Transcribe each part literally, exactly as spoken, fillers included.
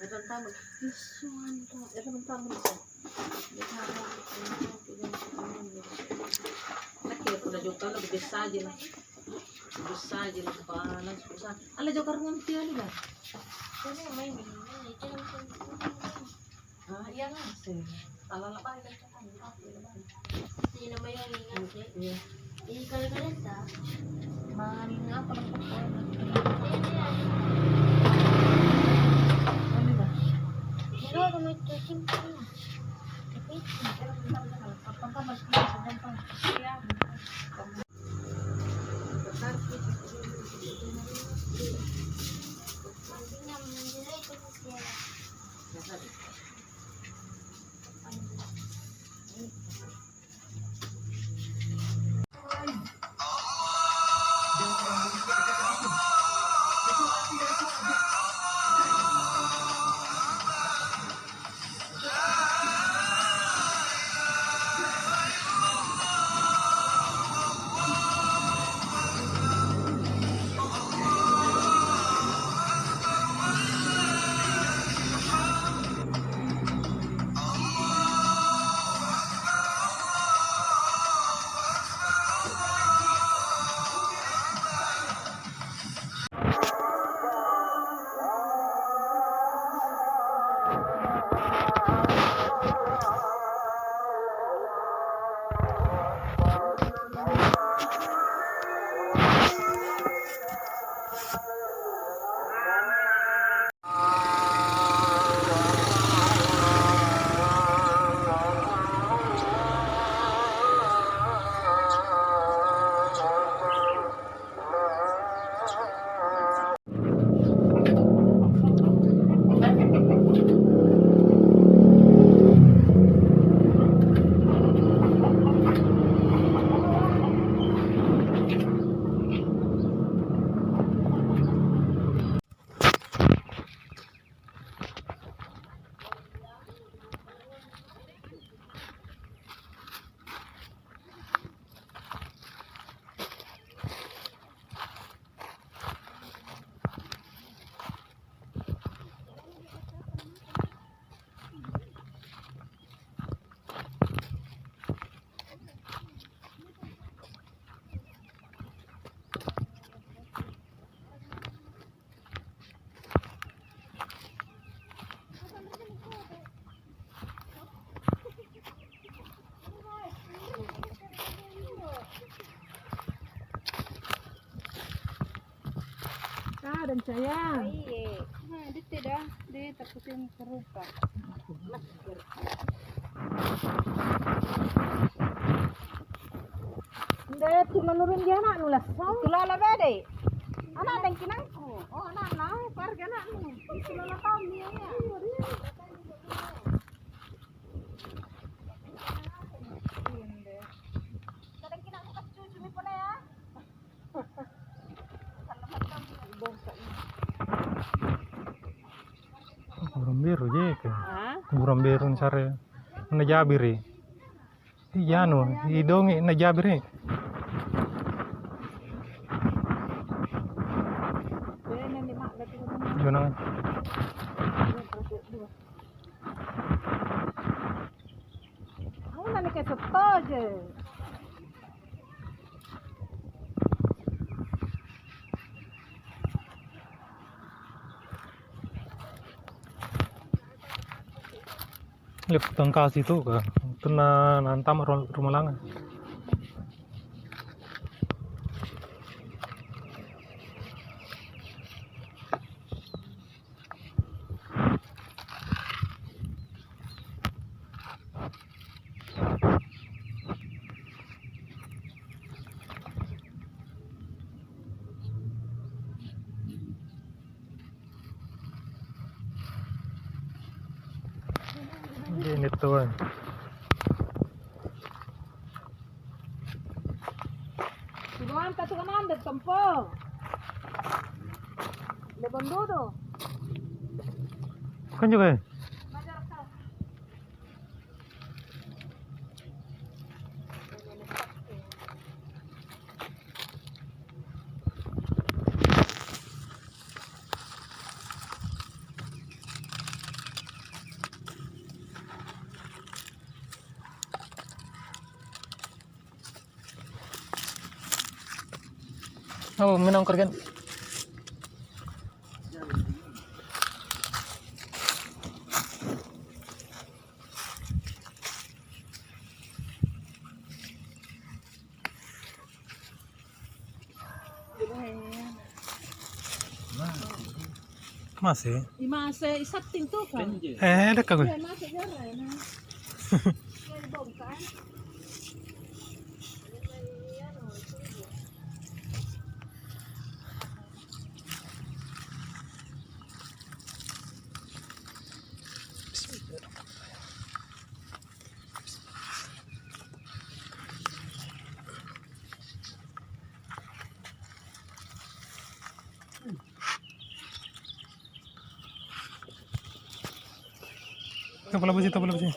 Nakke punna jokka na biasa aja lah. Biasa aja lah kepala, susah. Ala jokka rumah tiali lah. Ah, iya ngaseng. Ala-ala baik. Iya. Iya, kale-kaleta. Mani apa nampak? Iya, iya. Ini dah. Ini aku mau cuci. Tapi apa-apa masih bisa gampang. Iya. Nantinya menjelek itu dia. Ah, dan sayang. Iya. Nah, dette dah, deh, takutin kerupa. Nde, tu menurun dia anaknu, Lasso. Itu lala bede. Anak dan kinangku. Oh, anakna, keluarga anakmu. Itu lala tahun dia, ya. Iya, dia. Kadang kinangku kasih cucu mi pole, ya. Kuburan beru jeke. Hah? Kuburan beru nisare. Najabiri. Iya anu, idongi najabiri. Jonang. Auna nikesettoje. Lep tangkasi tu ka, tena nantama ru-, rumalanga. Ini tuh. Suruhanta tu kananda tompo. Lebon dodo. Kan juga ya? Oh, menang kergen. Masih? Imase, isatting tu kan? Eh, ada kagak? Iya, masih jarang, nah. Iya, dibongkar. Tapalabusi, tapalabusi.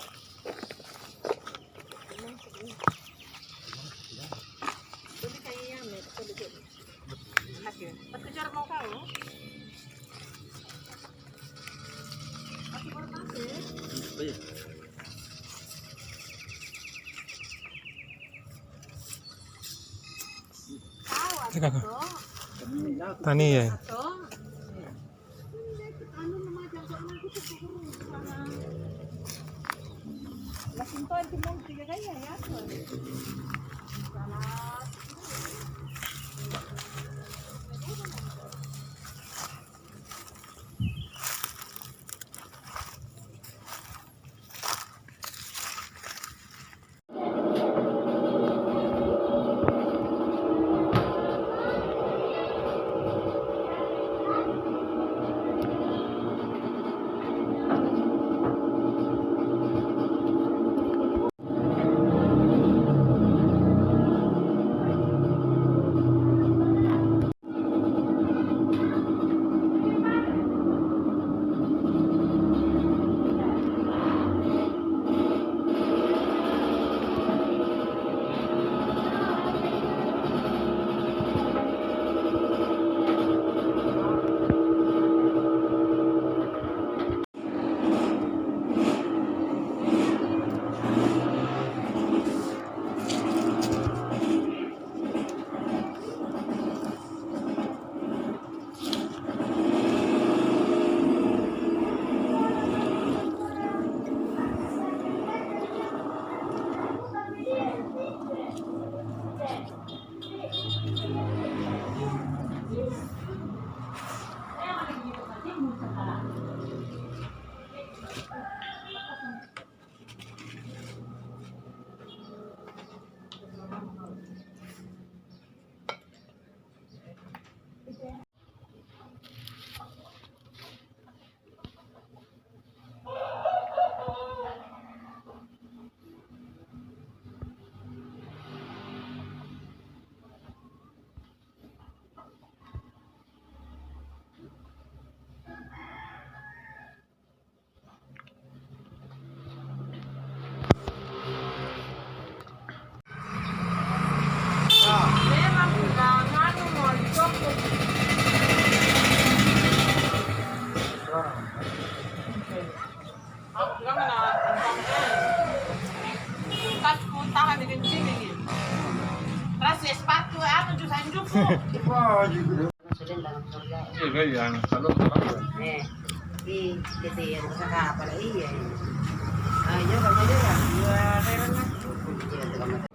Tania. Kulkasku tahan dikencingi. Terus es batu anu jus anjukku. Iya, iya, kalau Eh, di, di, di, yang besar apa lagi, iya, iya. Ah, iya, Bang, iya, Bang. Iya, Bang. Iya, Bang.